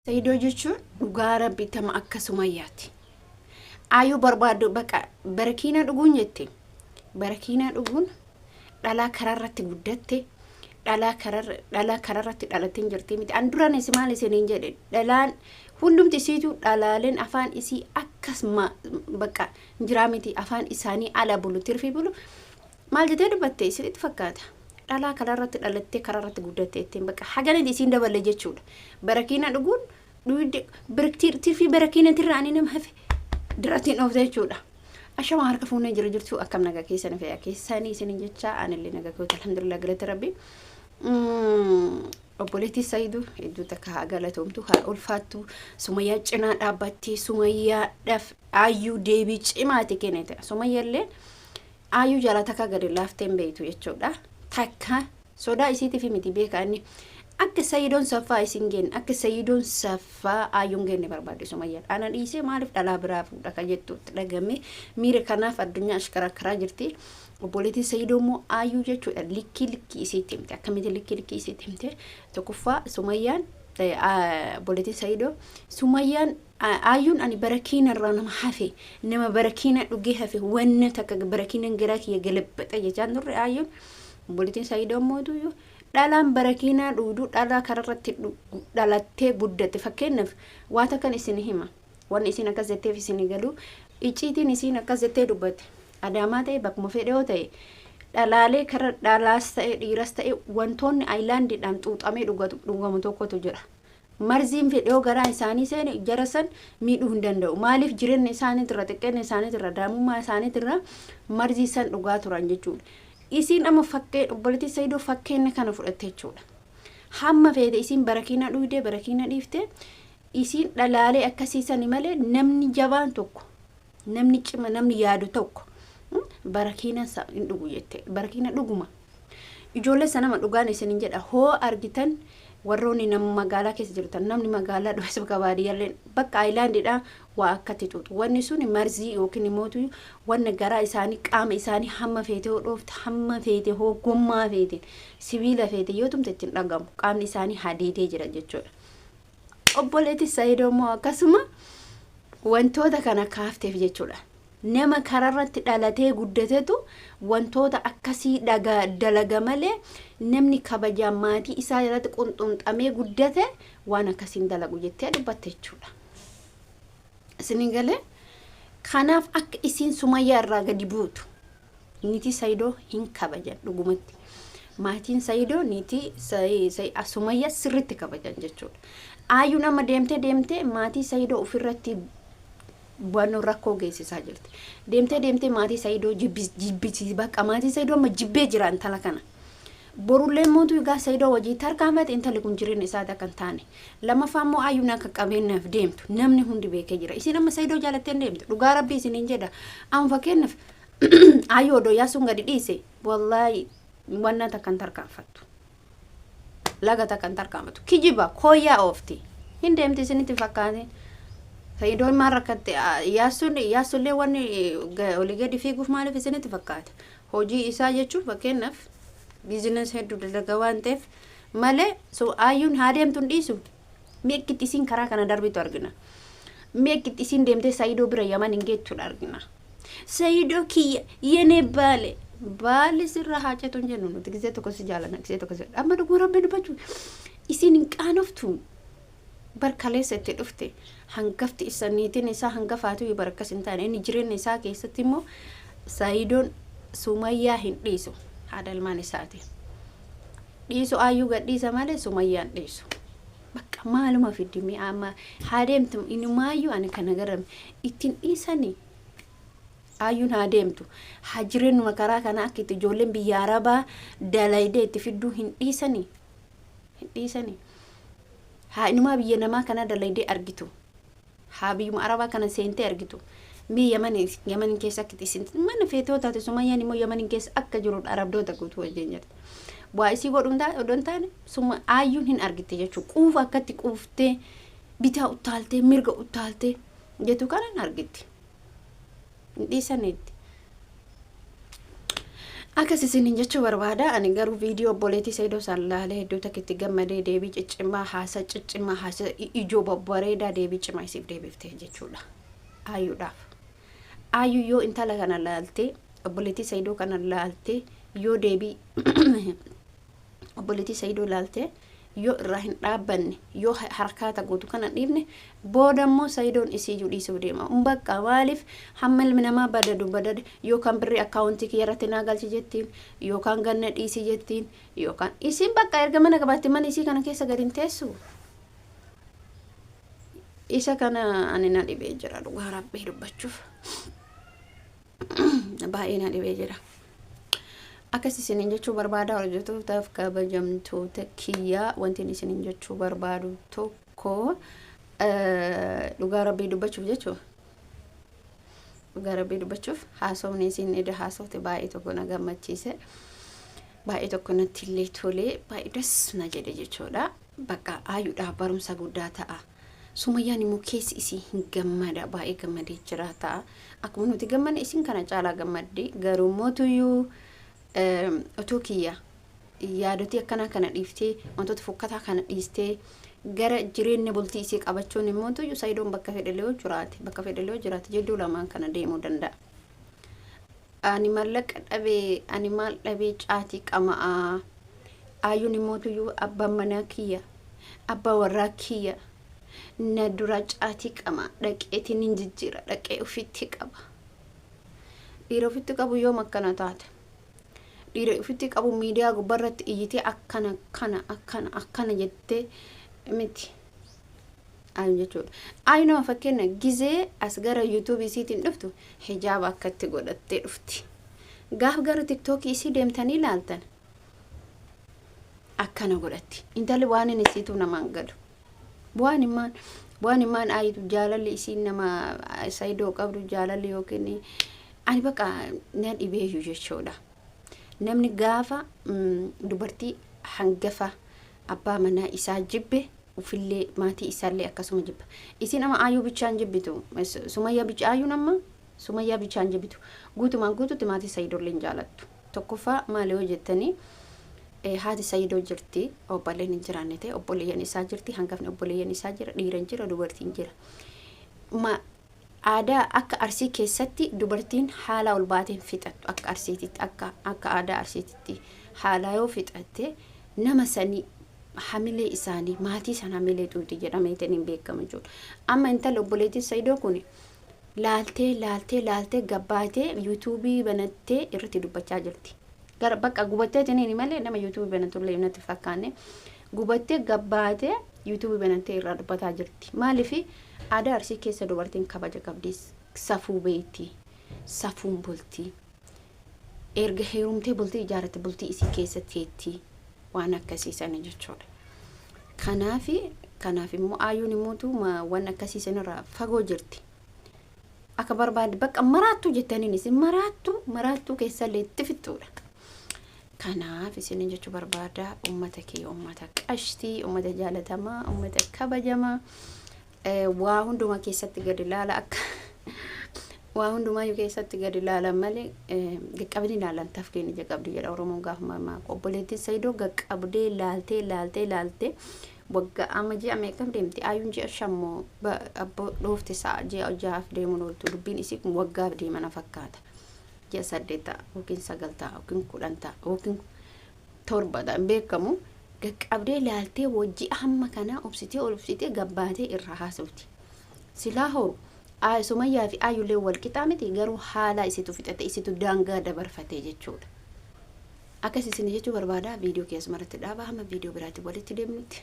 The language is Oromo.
Saidoo jechuun dhugaa rabbi tama akka sumayyaati. Aayuu barbaaddu baqa barakiina dhuguun jette. Barakiina dhuguun dhalaa kararratti guddatte dhalaa kararra dhalaa kararratti dhalatte hin jirti miti. An duraan isi maal isiniin jedhe dhalaan hundumti isiitu dhalaaleen afaan isii akkas baqa jiraa miti afaan isaanii ala bulu tirfii bulu Maal jetee dubbatte isinitti fakkaata? Dhalaa karaarratti dhalattee karaarratti guddatte jetteen bakka haganatti isiin daballe jechuudha. Barakiina dhuguun dhuyde tirfii barakiina tirra ani nama hafe diratiin dhoofte jechuudha. Ashama harka fuunee jira jirtu akkam nagaa keessan fayyaa keessanii isinin jecha anillee nagaa kooti alhamdulillah galata rabbi. Obboleettii Sayidu hedduu takka haa galatoomtu haa ulfaattu Sumayyaa cinaa dhaabbattee Sumayyaadhaaf aayyuu deebii cimaati kennite. Sumayyallee Ayyuu jala takka gadi laaftee hin beektu jechuudha. Takka sodaa isiitiif miti beeka inni. Akka sayidoon saffaa isin geenne akka sayidoon saffaa ayyuun geenne barbaadde sumayyaan. Ana dhiisee maaliif dhalaa biraa fuudha ka jettuutti dhagame miira kanaaf addunyaa ashkarakkaraa jirti. Obboleettiin sayidoo immoo ayyuu jechuudha likkii likkii isiitti himte akkamitti likkii likkii isiitti himte tokkoffaa sumayyaan obboleettiin sayidoo sumayyaan Aayyuun ani barakiina irraa nama hafe nama barakiina dhugee hafe wanna takka barakiinan garaa kiyya galabbaxa jechaan turre aayyuun obboleettiin Saayidoo mootuyyuu dhalaan barakiinaa dhuuduu dhalaa kararratti dhalattee guddatte fakkeenyaaf waa takkan isin hima wanni isin akkas jetteef isin galu icciitiin isiin akkas jettee dubbatte adaamaa ta'e bakkuma fedhe yoo ta'e dhalaalee kara dhalaas ta'e dhiiras ta'e wantoonni ayilaandiidhaan xuuxamee dhugamu tokkotu jira. Marziin fedhe yoo garaa isaanii seene jara san miidhuu hin danda'u. Maaliif jireenya isaaniitirra xiqqeenya isaaniitirra daa'imummaa isaaniitirra marzii san dhugaa turan jechuudha. Isiin amma fakkee obboleettii Saidoo fakkeenya kana fudhatte jechuudha. Hamma feete isiin barakiina dhuydee barakiina dhiifte isiin dhalaalee akkasii sani malee namni jabaan tokko namni cima namni yaadu tokko barakiina hin dhugu jette barakiina dhuguma. Ijoollee sanama dhugaan isinin jedha hoo argitan warroonni nama magaalaa keessa jirtan namni magaalaa dhufes bakka baadiyyaallee bakka aayilaandiidha waa akkatti xuuxu wanni sun marzii yookiin immoo wanna garaa isaanii qaama isaanii hamma feete hoo dhoofte hamma feete hoo gommaa feete sibiila feete yoo tumte ittiin dhagamu qaamni isaanii hadiidee jira jechuudha. Obboleetti Saayidoo immoo akkasuma wantoota kana kaafteef jechuudha. Nama kararratti dhalatee guddatetu wantoota akkasii dhaga dalaga malee namni kabajaan maatii isaa jalatti qunxunxamee guddate waan akkasii hin dalagu jettee dubbatte jechuudha. Isin galee kanaaf akka isiin sumayyaa irraa gadi buutu niitii Sayidoo hin kabajan dhugumatti. Maatiin Sayidoo niitii Sumayyaa sirriitti kabajan jechuudha. Ayyuun amma deemtee deemtee maatii Sayidoo ofirratti Bu'annoo rakkoo geessisaa jirti. Deemtee deemtee maatii Sayidoo jibbisiisi bakka maatii Sayidoo amma jibbee jira intala kana. Borullee mootu egaa Sayidoo wajii tarkaanfate intalli kun jireenya isaati akka hin taane. Lammaffaa immoo ayyuun akka qabeenyaaf deemtu namni hundi beekee jira. Isin amma Sayidoo jaalattee hin deemtu. Dhugaa rabbii isiniin jedha. Amma fakkeenyaaf ayyuu odoo yaasuun gadi dhiise wallaahi wanna takka hin tarkaanfattu. Laga takka hin tarkaanfatu. Kijiba kooyyaa oofti. Hin deemti isinitti hin fakkaatin. Sa'idoon maal rakkatte yaassuun yaassullee wanni olii gadi fiiguuf maaliif isinitti fakkaata? Hojii isaa jechuun fakkeenyaaf biizines hedduu dalaga waan ta'eef malee so ayyuun haa deemtu hin dhiisu. Mi'akkitti isiin karaa kana darbitu argina. Mi'akkitti isiin deemtee Sa'idoo bira yaman hin geettudha argina. Sa'idoo kiyya yenee baale baalli sirra haa cetu hin jennu nuti gisee tokko si jaalanna gisee tokko si amma dhuguma rabbi dubbachuu isiin hin qaanoftu bar kaleessa itti dhufte hangafti isa niitiin isaa hangafaatu bar akkas hin taane inni jireenya isaa keessatti immoo Sa'idoon Sumayyaa hin dhiisu haadha ilmaan isaati. Dhiisu aayyuu gadhiisa malee Sumayyaan dhiisu. Bakka maaluma fiddi mee amma haa deemtu inumaayyuu ani kana garame ittiin dhiisanii aayyuun haa deemtu haa jireenyuma karaa kana akka itti ijoolleen biyya arabaa dalaydee itti fidduu hin dhiisanii hin dhiisanii haa inumaa biyya namaa kana dalaydee argitu Haa biyyuma arabaa kana seentee argitu. Mee yamani yamanin keessa akka isin mana feetoo taate sumayyaan immoo yamanin keessa akka jirudha arabdoota guutuu wajjin jirti. Waa isii godhuun taate odoo hin taane suma aayyuun hin argitte jechuudha. Quufa akkatti quuftee bitaa uttaaltee mirga uttaaltee jettu kana hin argitti. Hin dhiisaniitti. Akkas isiniin jechuu barbaada. Ani garuu viidiyoo obboleettii Saidoo san laalee hedduu takka itti gammadee deebii ciccimaa haasa ciccimaa haasa ijoo babbareedaa deebii cimaa isiif deebiftee jechuudha. Ayyuudhaaf. Ayyuu yoo intala kana laaltee obboleettii Saidoo kana laaltee yoo deebii obboleettii Saidoo laaltee yoo irraa hin dhaabbanne yoo harkaata gootu kana dhiifne booda immoo Saidoon isiiyyuu dhiisuuf deema. Bakka maaliif hamma ilmi namaa badadu badade yookaan birrii akkaawuntii kiyya irratti naa galchi jettiin yookaan ganna dhiisi jettiin yookaan isiin bakka erga mana qabaatte mana isii kana keessa gadi hin teessu. Isa kana ani na dhibee jira dhugaa rabbii dubbachuuf. Baay'ee na dhibee jira. Akkas isiniin jechuu barbaada hordoftootaf kabajamtoota kiyyaa wanti isiniin jechuu barbaadu tokko dhugaa rabbii dubbachuuf jechuu dhugaa rabbii dubbachuuf haasofni isin eda haasofte baay'ee tokko na gammachiise baay'ee tokko natti illee tolee baay'ee das na jedhe jechuudha. Bakka aayuudhaaf barumsa guddaa ta'a. Sumayyaan immoo keessi isii hin gammada baay'ee gammadee jira ta'a. Akkuma nuti gammanne isin kana caalaa gammaddi garuu mootuyyuu otoo kiyya yaadotii akkanaa kana dhiiftee wantoota fokkataa kana dhiistee gara jireenya bultii isii qabachuun immoo tuyyuu Sayidoon bakka fedhellee yoo jiraate bakka fedhellee yoo jiraate jidduu lamaan kana deemuu danda'a. Ani mallaqa dhabee ani maal dhabee caatii qama'aa ayyuun immoo tuyyuu abbaan manaa kiyya abbaa warraa kiyya na dura caatii qama dhaqeetiin hin jijjiira dhaqee ofitti qaba. Dhiira ofitti qabu yoom akkana taate? Dhiira ofitti qabu miidiyaa gubbaarratti iyyitee akkana akkana akkana akkana jettee miti. Ayu jechuudha. Ayu nama fakkeenya gizee as gara yuutuubii isiitiin dhuftu hijaaba akkatti godhattee dhufti. Gaaf gara tiktookii isii deemtanii ilaaltan akkana godhatti. Intalli waan inni isiitu namaan galu. Waan himaan waan himaan ayitu jaalalli isiin nama Saidoo qabdu jaalalli yookiin ani bakka na dhibeeyyu jechuudha. Namni gaafa dubartii hangafa abbaa manaa isaa jibbe ufillee maatii isaallee akkasuma jibba. Isiin amma ayyuu bichaan jibbitu. Sumayyaa bicha ayyuun amma Sumayyaa bichaan jibbitu. Guutumaan guututti maatii Saidollee hin jaalattu. Tokkoffaa maali yoo jettanii haati Saidoo jirti obboleen hin jiraanne ta'e obboleeyyan isaa jirti hangafni obboleeyyan isaa jira dhiiran jira dubartiin jira. Ma aadaa akka Arsii keessatti dubartiin haala ol baateen fixattu akka Arsiititti akka akka aadaa Arsiititti haala yoo fixatte nama sanii hamilee isaanii maatii san hamilee xuuxi jedhameetiin hin beekamu jechuudha. Amma intalli obboleettiin Saidoo kun laaltee laaltee laaltee gabbaatee yuutuubii banattee irratti dubbachaa jirti. Gara bakka gubatteetiin malee nama yuutuubii banatullee natti fakkaanne gubattee gabbaatee yuutuubii banattee irraa dubbataa jirti. Maaliif aadaa Arsii keessa dubartiin kabaja qabdi safuu beekti safuun bulti erga heerumtee bultii ijaarratte bultii isii keessa teetti waan akkasii sana jechuudha. Kanaafi kanaaf immoo ayyuun immootu waan akkasii sanarraa fagoo jirti. Akka barbaadde bakka maraattuu jettaniin isin maraattuu maraattuu keessallee itti fixxuudha. Kanaaf isinin jechuu barbaada ummata kee ummata qashtii ummata jaalatamaa ummata kabajamaa waa hundumaa keessatti gadi ilaala akka waa hundumaayyuu keessatti gadi ilaalan malee qaqqabni ilaalan tafkeen ija qabdi jedha Oromoon gaafa mamaaku. Obboleettiin Saidoo qaqqabdee laaltee laaltee laaltee waggaa amma ji'a meeqaf deemti ayyuun ji'a shammoo abbo dhoofte sa'a ji'a jahaaf deemuun ooltu dubbiin isii kun waggaaf deema na fakkaata. Ji'a 8 ta'a yookiin 9 ta'a yookiin 10 ta'a yookiin 7 ta'a hin beekamu. Qaqqabdee laaltee ji'a hamma kanaa obsitee ol obsitee gabbaatee irraa haasofti. Silaa hoo Sumayyaa fi Ayyullee wal qixaa miti garuu haala isitu fixate isitu daangaa dabarfate jechuudha. Akkas isin jechuu barbaada viidiyoo keessumarratti dhaaba hamma viidiyoo biraatti walitti deemnutti.